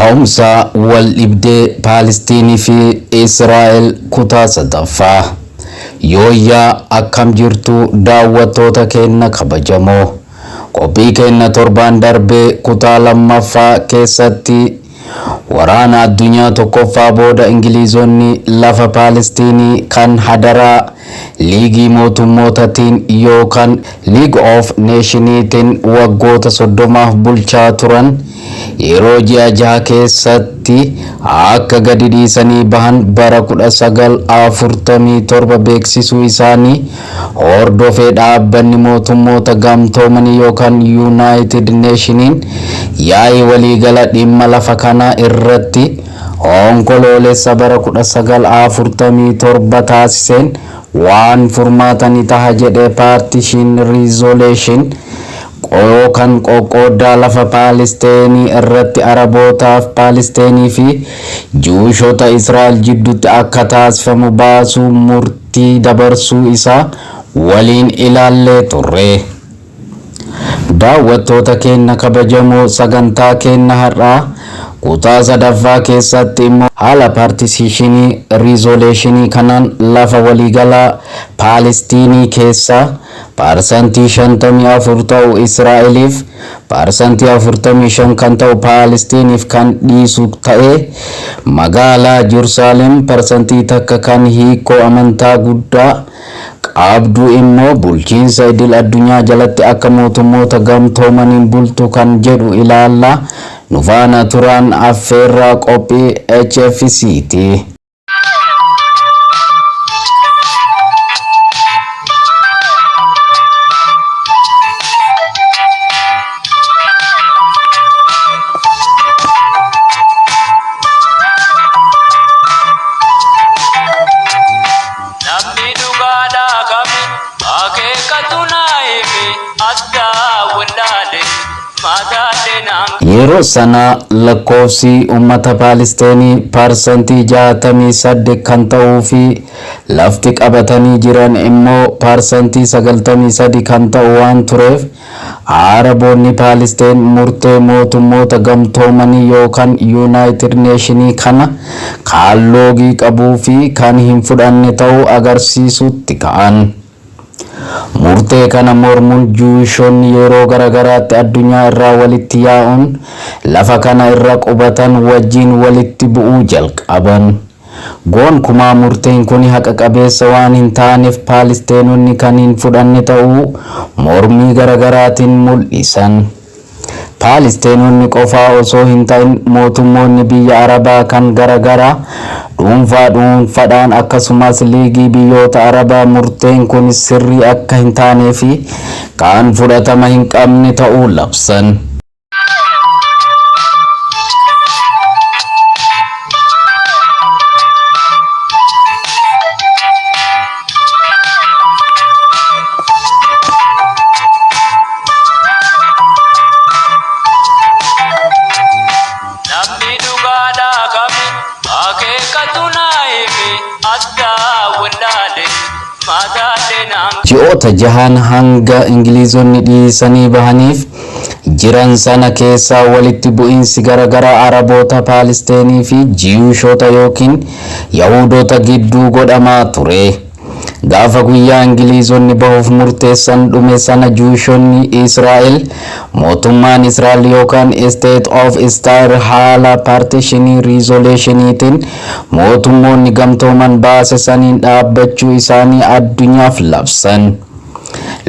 Ka'umsa waldhibdee Paalistiinii fi Israa'el kutaa sadaffaa. Yooyyaa akkam jirtu daawwattoota keenna kabajamoo. Qophii keenna torbaan darbee kutaa lammaffaa keessatti waraana addunyaa tokkoffaa booda Ingiliizonni lafa Paalistiinii kan hadaraa Liigii Mootummootatiin yookaan League of Nationiitiin waggoota 30f bulchaa turan yeroo ji'a jaha keessatti akka gadi dhiisanii bahan bara 1947 beeksisuu isaanii hordofee dhaabbanni mootummoota gamtoomanii yookaan United Nationiin yaa'ii waliigala dhimma lafa kanaa irratti Onkoloolessa bara 1947 taasiseen waan furmaata ni taha jedhe Partition Resolution yookan qoqqooddaa lafa Paalisteenii irratti Arabootaaf Paalisteenii fi Juushota Israa'el jiddutti akka taasifamu baasuu murtii dabarsuu isaa waliin ilaallee turre. Daawwattoota keenna kabajamoo sagantaa keenna har'aa kutaa sadaffaa keessatti immoo haala paartisiishinii riizoleeshinii kanaan lafa waliigalaa Paalistiinii keessaa paarsantii 54 ta'u Israa'eliif paarsantii 45 kan ta'u Paalistiiniif kan dhiisu ta'ee magaalaa Jursaalem parsantii takka kan hiikoo amantaa guddaa qabdu immoo bulchiinsa idil addunyaa jalatti akka mootummoota gamtoomaniin bultu kan jedhu ilaalla. Nu faana turaan affeerraa qophii HFC ti. Namni dhugaadhaa kami akeekatu naa himi addaa wallaale mataalee naan Yeroo sana lakkoofsi uummata Paalisteenii parsantii 68 kan ta'uu fi lafti qabatanii jiran immoo parsantii 93 kan ta'u waan tureef Araboonni Paalisteen murtee mootummoota gamtoomanii yookaan Yuunaayitid Neeshinii kana kan loogii qabuu fi kan hin fudhanne ta'uu agarsiisutti ka'an. Murtee kana mormuun Juushonni yeroo garagaraatti addunyaa irraa walitti yaa'uun lafa kana irra qubatan wajjin walitti bu'uu jalqaban. Gonkumaa murteen kuni haqa qabeessa waan hin taaneef Paalisteenonni kan hin fudhanne ta'uu mormii garagaraatiin mul'isan. Paalisteenonni qofaa osoo hin ta'in mootummoonni biyya Arabaa kan garagaraa dhuunfaa dhuunfadhaan akkasumas liigii biyyoota Arabaa murteen kuni sirrii akka hin taanee fi kan fudhatama hin qabne ta'uu labsan. Namni dhugaadhaa kami akeekatu naa himi addaa wallaale mataalee naan Ji'oota jahan hanga Ingiliizonni dhiisanii bahaniif jiran sana keessaa walitti bu'iinsi garagaraa Araboota Paalisteenii fi Jiyuushota yookiin Yahuudota gidduu godhamaa ture. Gaafa guyyaa Ingiliizonni bahuuf murteessan dhume sana Juushonni Israa'el mootummaan Israa'el yookaan State of Israel haala paartishinii riizoleeshiniitiin mootummoonni gamtooman baase saniin dhaabbachuu isaanii addunyaaf labsan.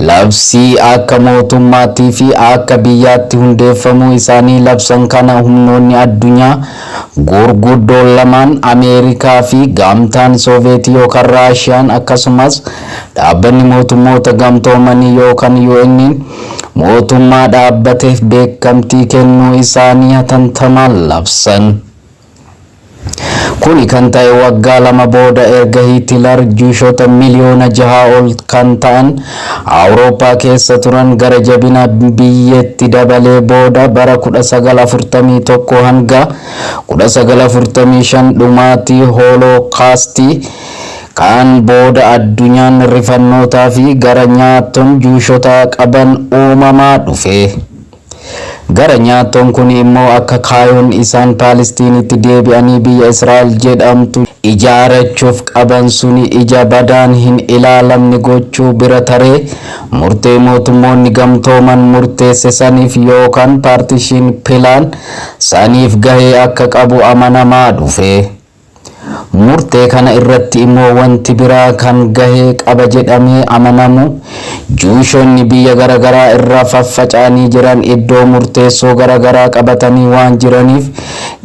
Labsii akka mootummaattii fi akka biyyaatti hundeeffamuu isaanii labsan kana humnoonni addunyaa gurguddoon lamaan Ameerikaa fi gamtaan Sooveetii yookaan Raashiyaan akkasumas dhaabbanni mootummoota gamtoomanii yookaan UN'n mootummaa dhaabbateef beekamtii kennuu isaanii hatantamaan labsan. Kuni kan ta'e waggaa lama booda erga Hiitilar Juushota miliyoona jahaa ol kan ta'an Awurooppaa keessa turan gara jabina biyyeetti dabalee booda bara 1941 hanga 1945 dhumaatii Hoolookaastii kan booda addunyaan rifannootaa fi gara nyaatton Juushotaa qaban uumamaa dhufe. Gara nyaattoon kun immoo akka kaayoon isaan Paalistiinitti deebi'anii biyya Israa'el jedhamtu ijaarachuuf qaban suni ija badaan hin ilaalamne gochuu bira taree, murtee mootummoonni gamtooman murteesse saniif yookaan partition plan saniif gahee akka qabu amanamaa dhufe. Murtee kana irratti immoo wanti biraa kan gahee qaba jedhamee amanamu, Juushonni biyya garaagaraa irraa faffaca'anii jiran iddoo murteessoo garaagaraa qabatanii waan jiraniif,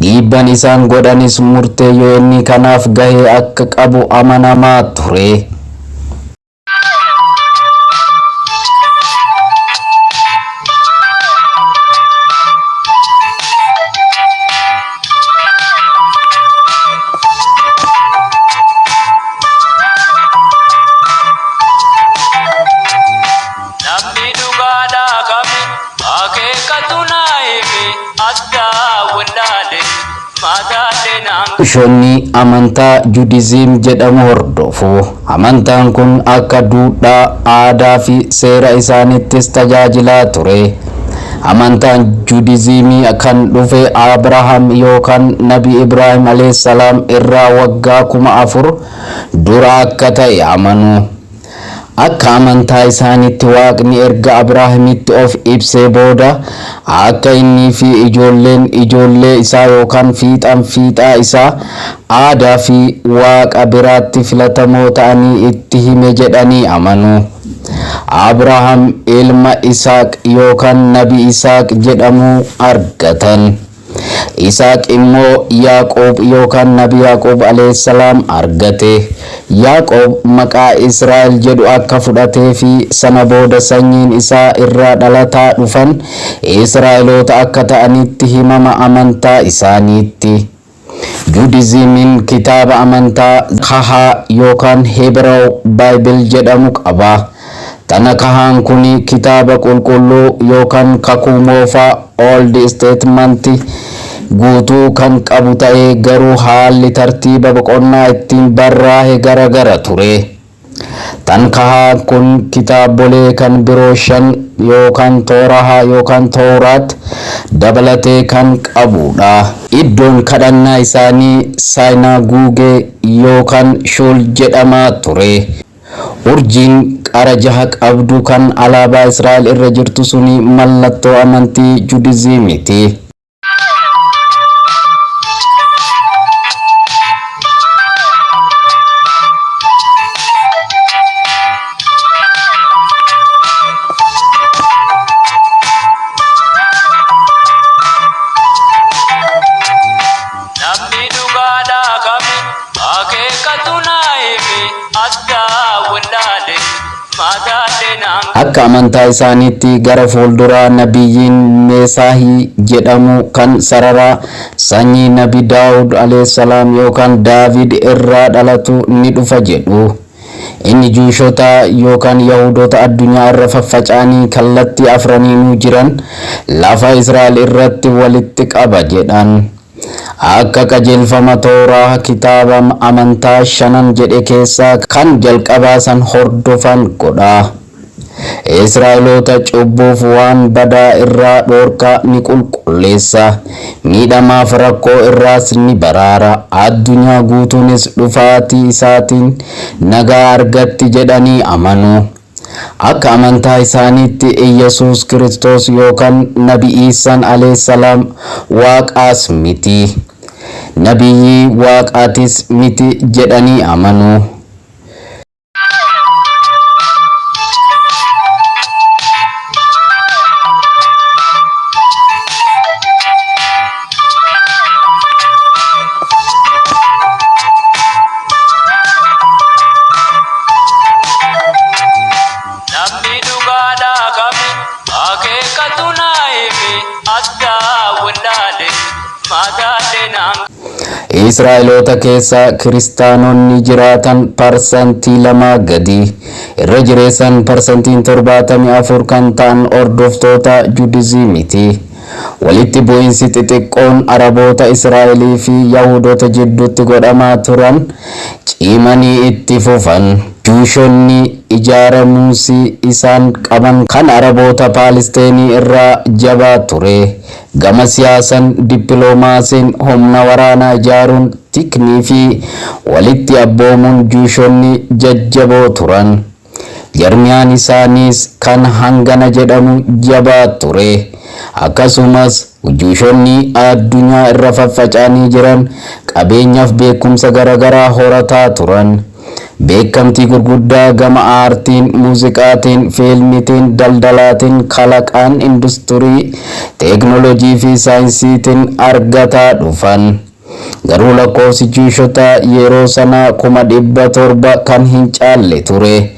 dhiibban isaan godhanis murtee UN kanaaf gahee akka qabu amanamaa ture. Namni dhugaadhaa kami akeekatu naa himi, addaa wallaale mataalee naan. Juushonni amantaa Judiziim jedhamu hordofu. Amantaan kun akka duudhaa, aadaa fi seera isaaniittis tajaajilaa ture. Amantaan Judiziimii kan dhufe Abrahaam yookaan Nabi Ibraahim alayhissalaam irraa waggaa 4000 dura akka ta'e amanu. Akka amantaa isaaniitti Waaqni erga Abrahaamitti of ibsee booda, akka innii fi ijoolleen ijoollee isaa yookaan fiixaan fiixaa isaa aadaa fi Waaqa biraatti filatamoo ta'anii itti hime jedhanii amanu. Abrahaam ilma Isaaq yookaan Nabi Isaaq jedhamu argatan. Isaaq immoo Yaaqoob yookaan Nabi Yaaqoob alayhissalaam argate. Yaaqoob maqaa Israa'el jedhu akka fudhatee fi sana booda sanyiin isaa irraa dhalataa dhufan Israa'eloota akka ta'anitti himama amantaa isaaniitti. Judiziimiin kitaaba amantaa Kahaa yookaan Hebrew Bible jedhamu qaba. Tana kahaan kun kitaaba qulqulluu yookaan kakuu moofaa, Old Testament, guutuu kan qabu ta'ee, garuu haalli tartiiba boqonnaa ittiin barraa'e garagara ture. Tankahaa kun kitaabolee kan biroo shan yookaan Toorahaa yookaan Tooraat dabalatee kan qabudha. Iddoon kadhannaa isaanii saayinaaguugee yookaan shul jedhamaa ture. Urjiin qara jaha qabdu kan alaabaa Israa'el irra jirtu suni mallattoo amantii Judiziimiti. Namni dhugaadhaa kami akeekatu naa himi, addaa wallaale mataalee naan. Akka amantaa isaaniitti gara fuulduraa nabiyyiin Meesaahii jedhamu kan sarara sanyii Nabi Daawud alayhissalaam yookaan Daavid irraa dhalatu ni dhufa jedhu. Inni Juushota yookaan Yahudoota addunyaa irra faffaca'anii kallattii afraniinuu jiran lafa Israa'el irratti walitti qaba jedhan. Akka qajeelfama Tooraa, kitaaba amantaa shanan jedhe keessaa kan jalqabaa san hordofan godha. Israa'eloota cubbuuf waan badaa irraa dhoorkaa, ni qulqulleessa. Miidhamaaf rakkoo irraas ni baraara. Addunyaa guutuunis dhufaatii isaatiin nagaa argatti jedhanii amanu. Akka amantaa isaaniitti Iyyasuus Kiristoos yookaan Nabi Iisaan alayhissalaam Waaqaas miti, Nabiyyii Waaqaatis miti jedhanii amanu. Namni dhugaadhaa kami akeekatu naa himi, addaa wallaale mataalee naan. Israa'eloota keessa kiristaanonni jiraatan 2% gadi. Irra jireessan 74% kan ta'an hordoftoota Judiziimiti. Walitti bu'iinsi xixiqqoon Araboota Israa'elii fi Yahudoota jidduutti godhamaa turan cimanii itti fufan. Juushonni ijaaramuusi isaan qaban kan Araboota Paalesteenii irraa jabaa ture. Gama siyaasan, dippiloomaasiin, humna waraanaa ijaaruun, tiknii fi walitti abboomuun juushonni jajjaboo turan. Jarmiyaan isaaniis kan hangana jedhamu jabaa ture. Akkasumas juushonni addunyaa irra faffaca'anii jiran qabeenyaaf beekumsa garaagaraa horataa turan. Beekamtii gurguddaa gama aartiin, muuziqaatiin, fiilmiitiin, daldalaatiin, kalaqaan, industirii, teeknoolojii fi saayinsiitiin argataa dhufan. Garuu lakkoofsi juushotaa yeroo sanaa 700,000 kan hin caalle ture.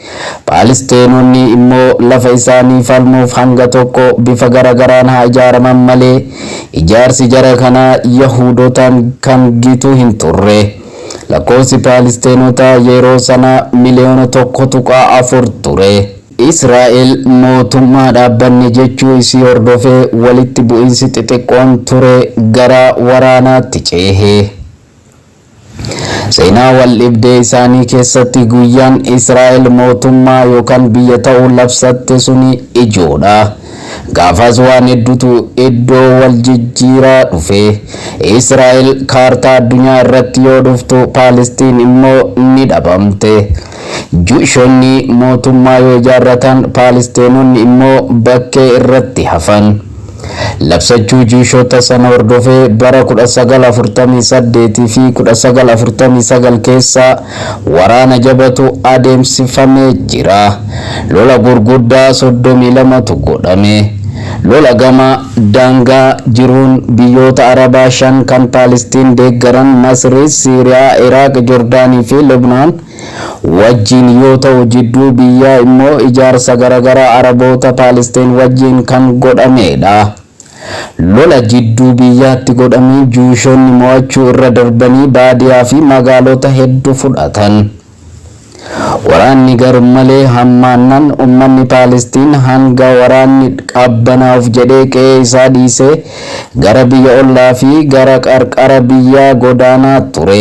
Paalesteenonni immoo lafa isaanii falmuuf hanga tokko bifa garagaraan haa ijaaraman malee ijaarsi jara kanaa Yahudotaan kan gitu hin turre. Lakkoofsi Paalesteenotaa yeroo sanaa 1.4 miliyoona ture. Israa'el mootummaa dhaabbanne jechuu isii hordofee walitti bu'iinsi xixiqqoon ture gara waraanaatti ceehe. Seenaa wal dhibdee isaanii keessatti guyyaan Israa'el mootummaa yookaan biyya ta'uu labsatte suni ijoodha. Gaafas waan hedduutu iddoo wal jijjiiraa dhufe. Israa'el kaartaa addunyaa irratti yoo dhuftu, Paalestiin immoo ni dhabamte. Juushonni mootummaa yoo ijaarratan, Paalesteenonni immoo bakkee irratti hafan. Labsachuu juushota sana hordofee bara 1948 fi 1949 keessa waraana jabatu adeemsifamee jira. Lola gurguddaa 32tu godhame. Lola gama daangaa jiruun biyyoota Arabaa shan kan Paalestiin deeggaran Masrii, Siiriyaa, Iraaq, Jordaanii fi Lubnaan wajjin yoo ta'u, jidduu biyyaa immoo ijaarsa garaagaraa Araboota Paalestiin wajjin kan godhamedha. Lola jidduu biyyaatti godhamee juushonni mo'achuu irra darbanii baadiyaa fi magaalota hedduu fudhatan. Waraanni garmalee hammaannaan uummanni Paalestiin hanga waraanni qabbanaa'uuf jedhee qe'ee isaa dhiisee gara biyya ollaa fi gara qarqara biyyaa godaanaa ture.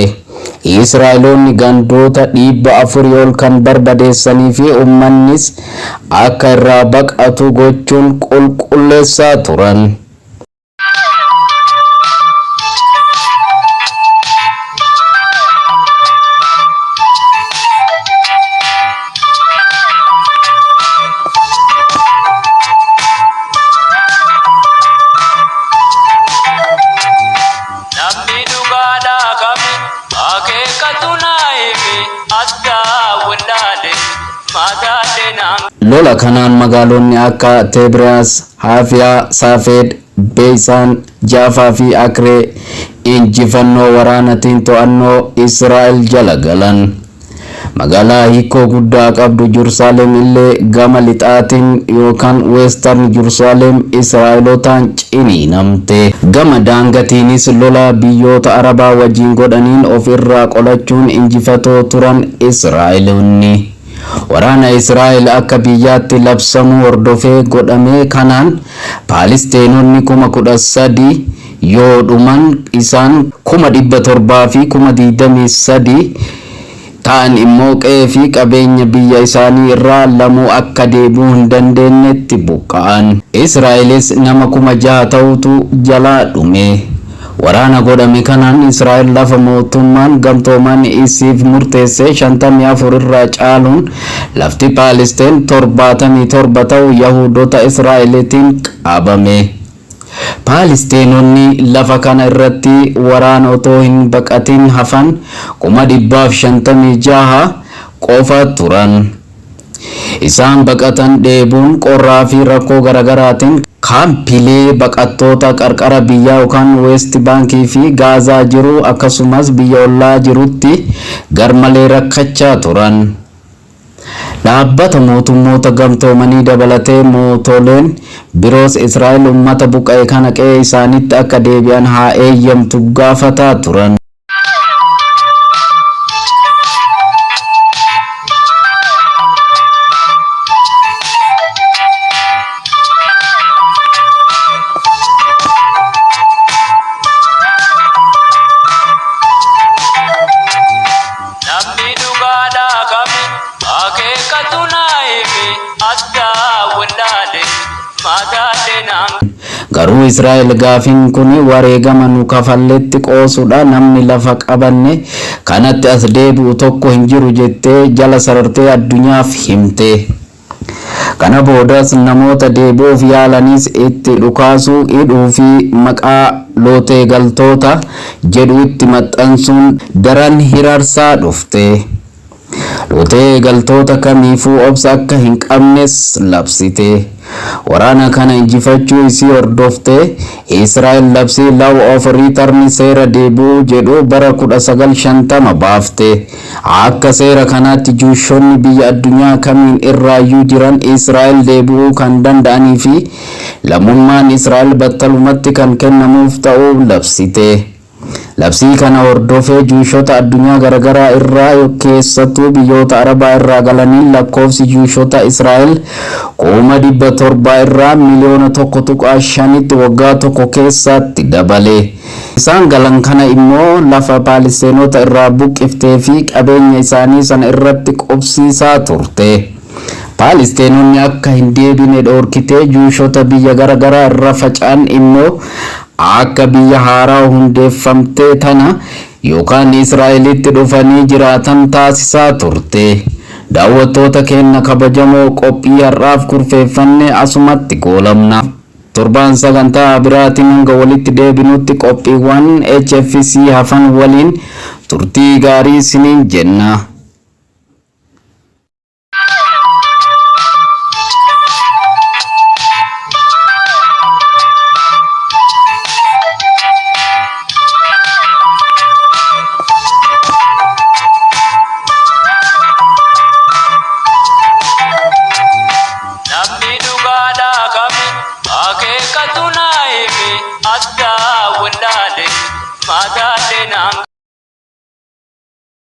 Israa'eloonni gandoota 400 ol kan barbadeessanii fi uummannis akka irraa baqatu gochuun qulqulleessaa turan. Namni dhugaadhaa kami akeekatu naa himi addaa wallaale mataalee naan. Lola kanaan magaalonni akka Tebriyaas, Haafiyaa, Saafed, Beeysaan, Jaafaa fi Akree injifannoo waraanatiin to'annoo Israa'el jala galan. Magaalaa hiikoo guddaa qabdu Jerusaalem illee gama lixaatiin yookaan Western Jerusaalem Israa'elotaan ciniinamte. Gama daangatiinis lola biyyoota Arabaa wajjin godhaniin of irraa qolachuun injifatoo turan Israa'eloonni. Waraana Israa'el akka biyyaatti labsamuu hordofee godhame kanaan Paalesteenonni 13,000 yoo dhuman, isaan 723,000 ta'an immoo qe'ee fi qabeenya biyya isaanii irraa lamuu akka deebi'uu hin dandeenyetti buqqa'an. Israa'elis nama 6,000 ta'utu jalaa dhume. Waraana godhame kanaan Israa'el lafa mootummaan gamtooman isiif murteesse 54 irraa caaluun lafti Paalestiin 77 ta'u Yahudota Israa'elitiin qabame. Paalesteenonni lafa kana irratti waraana otoo hin baqatin hafan 156,000 qofa turan. Isaan baqatan dheebuun, qorraa fi rakkoo garaagaraatiin kaampilee baqattoota qarqara biyyaa yookaan West Baankii fi Gaazaa jiru akkasumas biyya ollaa jirutti garmalee rakkachaa turan. Dhaabbata mootummoota gamtoomanii dabalatee mootoleen biroos Israa'el uummata buqqa'e kana qe'ee isaaniitti akka deebi'an haa eeyyamtu gaafataa turan. Akeekatu naa himi addaa wallaale madaalee naan. Garuu Israa'el gaafiin kun wareegama nu kafalletti qoosudha, namni lafa qabanne kanatti as deebi'u tokko hin jiru jettee jala sarartee addunyaaf himte. Kana boodas namoota deebi'uuf yaalanis itti dhukaasuu, hidhuu fi maqaa lootee galtoota jedhu itti maxxansuun daran hirarsaa dhufte. Lootee galtoota kamiifuu obsa akka hin qabnes labsite. Waraana kana injifachuu isii hordoftee Israa'el labsii Law of Return, seera deebi'uu jedhu, bara 1950 baafte. Akka seera kanaatti Jewishonni biyya addunyaa kamiin irraayyuu jiran Israa'el deebi'uu kan danda'anii fi lammummaan Israa'el battalumatti kan kennamuuf ta'uu labsite. Labsii kana hordofee Jewishota addunyaa garaagaraa irraa, keessattuu biyyoota Arabaa irraa galaniin, lakkoofsi Jewishota Israa'el 700,000 irraa miliyoona 1.5tti waggaa tokko keessatti dabale. Isaan galan kana immoo lafa Paalesteenota irraa buqqiftee fi qabeenya isaanii sana irratti qubsiisaa turte. Paalesteenonni akka hin deebine dhoorkitee Jewishota biyya garaagaraa irra faca'an immoo akka biyya haaraa hundeeffamtee tana yookaan Israa'elitti dhufanii jiraatan taasisaa turte. Daawwattoota keenya kabajamoo, qophii har'aaf kurfeeffanne asumatti goolabna. Torbaan sagantaa biraatiin hanga walitti deebinutti qophiiwwan HFC hafan waliin turtii gaarii isiniin jenna. Namni dhugaadhaa kami akeekatu naa himi addaa wallaale madaalee naan.